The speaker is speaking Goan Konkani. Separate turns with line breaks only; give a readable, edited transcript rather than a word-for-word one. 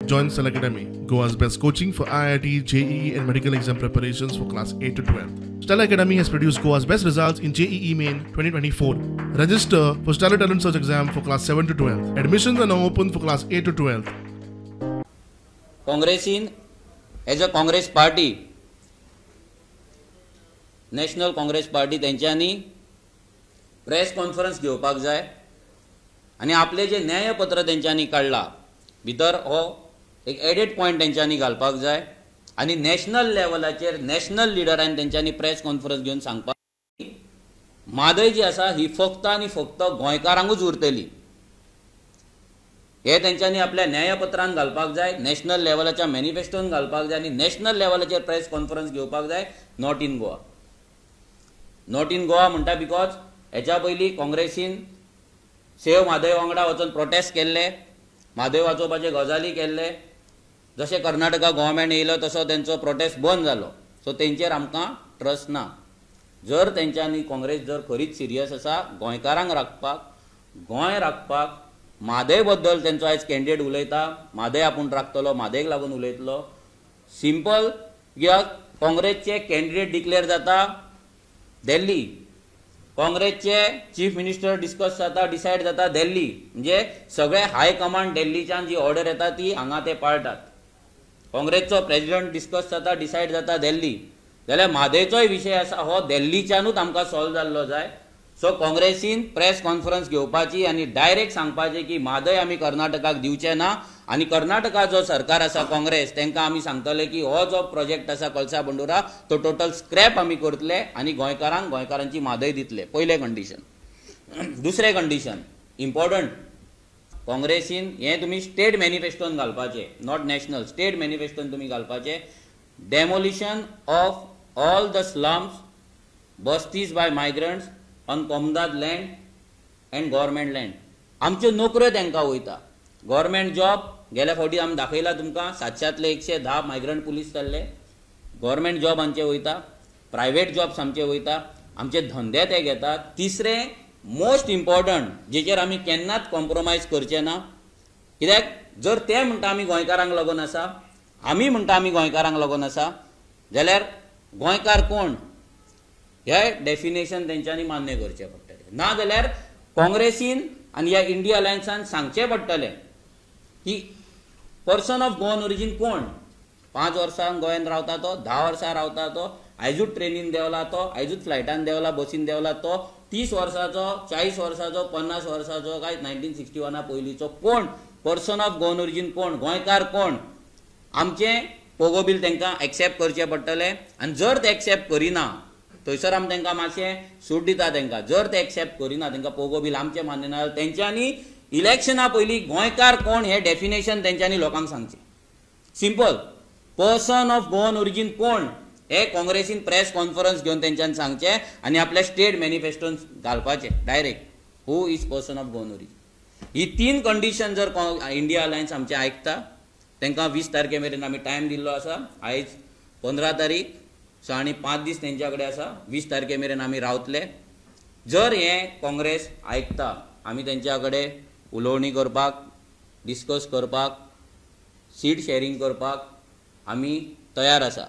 Join Stellar Academy, Goa's best coaching for IIT, JEE and medical exam preparations for class 8 to 12. Stellar Academy has produced Goa's best results in JEE Main 2024. Register for Stellar Talent Search exam for class 7 to 12. Admissions are now open for class 8 to 12.
काँग्रेसीन as a Congress party, National Congress Party तेंच्यांनी प्रेस कॉन्फरन्स घेवपाक जाय आनी आपले जे न्यायपत्र तेंच्यांनी काडला भितर हो एक एडेड पॉयंट तेंच्यांनी घालपाक जाय आनी नॅशनल लेवलाचेर नॅशनल लिडरान तेंच्यांनी प्रेस कॉन्फरन्स घेवन सांगपाक म्हादय जी आसा ही फक्त आनी फक्त गोंयकारांकूच उरतली हे तेंच्यांनी आपल्या न्यायपत्रान घालपाक जाय, नॅशनल लेवलाच्या मॅनिफेस्टोन घालपाक जाय आनी नॅशनल लेवलाचेर प्रेस कॉन्फरन्स घेवपाक जाय. Not in Goa, not in Goa म्हणटा because हेच्या पयलीं काँग्रेसीन सेव म्हादय वांगडा वचून प्रोटेस्ट केल्ले, म्हादय वाचोवपाचे गजाली केल्ले. जशें कर्नाटका गव्हर्मेंट येयलो तसो तेंचो प्रोटेस्ट बंद जालो. सो तेंचेर आमकां ट्रस्ट ना. जर तेंच्यांनी काँग्रेस जर खरीच सिरियस आसा गोंयकारांक राखपाक, गोंय राखपाक, म्हादय बद्दल तेंचो आयज कॅन्डिडेट उलयता, म्हादय आपूण राखतलो, म्हादयक लागून उलयतलो. सिंपल, कित्याक काँग्रेसचे कॅन्डिडेट डिक्लेअर जाता दिल्ली, काँग्रेसचे चीफ मिनिस्टर डिस्कस जाता, डिसायड जाता दिल्ली, म्हणजे सगळे हाय कमांड दिल्लीच्यान जी ऑर्डर येता ती हांगा ते पाळटात. काँग्रेसचो प्रेजिडंट डिस्कस जाता, डिसायड जाता दिल्ली, जाल्यार म्हादयचोय विशय आसा हो दिल्लीच्यानूच आमकां सॉल्व जाल्लो जाय. सो काँग्रेसीन प्रेस कॉन्फरन्स घेवपाची आनी डायरेक्ट सांगपाचें की म्हादय आमी कर्नाटकाक दिवचे ना आनी कर्नाटका जो सरकार आसा काँग्रेस तांकां आमी सांगतले की हो जो प्रोजेक्ट आसा कळसा बंडुरा तो टोटल स्क्रॅप आमी करतले आनी गोंयकारांक गोंयकारांची म्हादय दितले. पयलें कंडिशन. दुसरें कंडिशन इम्पॉर्टंट, काँग्रेसीन हें तुमी स्टेट मॅनिफेस्टोन घालपाचें, not national, state मॅनिफेस्टोन तुमी घालपाचें demolition of all the slums bastis by migrants on comunidade land and government land. आमच्यो नोकऱ्यो तांकां वयता. गव्हर्मेंट जॉब गेल्या फावटी आमी दाखयला तुमकां, 700तले 110 मायग्रंट पुलीस जाल्ले. गव्हर्मेंट जॉब आमचे वयता, प्रायवेट जॉब्स आमचे वयता, आमचे धंदे ते घेतात. तिसरें मोस्ट इम्पॉर्टंट जेचेर आमी केन्नाच कॉम्प्रोमायज करचे ना, कित्याक जर ते म्हणटा आमी गोंयकारांक लागून आसा, आमी म्हणटा आमी गोंयकारांक लागून आसा, जाल्यार गोंयकार कोण हे डेफिनेशन तेंच्यांनी मान्य करचें पडटलें. ना जाल्यार काँग्रेसीन आनी ह्या इंडिया अलायन्सान सांगचें पडटलें की पर्सन ऑफ गोवन ओरिजीन कोण, 5 वर्सां गोंयांत रावता तो, 10 वर्सां रावता तो, आयजूच ट्रेनीन देंवला तो, आयजूच फ्लायटान देंवला, बसीन देंवला तो, 30 वर्साचो, 40 वर्साचो, 50 वर्साचो, काय 1961 पयलींचो कोण, पर्सन ऑफ गोवन ओरिजीन कोण, गोंयकार कोण. आमचें पोगो बील तांकां एक्सेप्ट करचें पडटलें आनी जर ते एक्सेप्ट करिना थंयसर आमी तांकां मातशें सूट दिता. तांकां जर ते एक्सेप्ट करिना, तांकां पोगो बील आमचें मान्य ना जाल्यार तेंच्यांनी इलेक्शना पयलीं गोंयकार कोण हें डेफिनेशन तेंच्यांनी लोकांक सांगचें. Simple, person of Goan origin कोण हे काँग्रेसीन प्रेस कॉन्फरन्स घेवन तेंच्यांनी सांगचें आनी आपल्या स्टेट मॅनिफेस्टोन घालपाचें direct who is person of Goan origin. He 3 condition जर इंडिया अलायन्स आमचें आयकता, तांकां 20 तारखे मेरेन आमी टायम दिल्लो आसा. आयज 15 तारीख, सो आनी 5 दीस तेंच्या कडेन आसा. 20 तारखे मेरेन आमी रावतले. जर हें काँग्रेस आयकता, आमी तेंच्या कडेन उलोवणी करपाक, डिस्कस करपाक, सीट शेअरिंग करपाक आमी तयार आसा.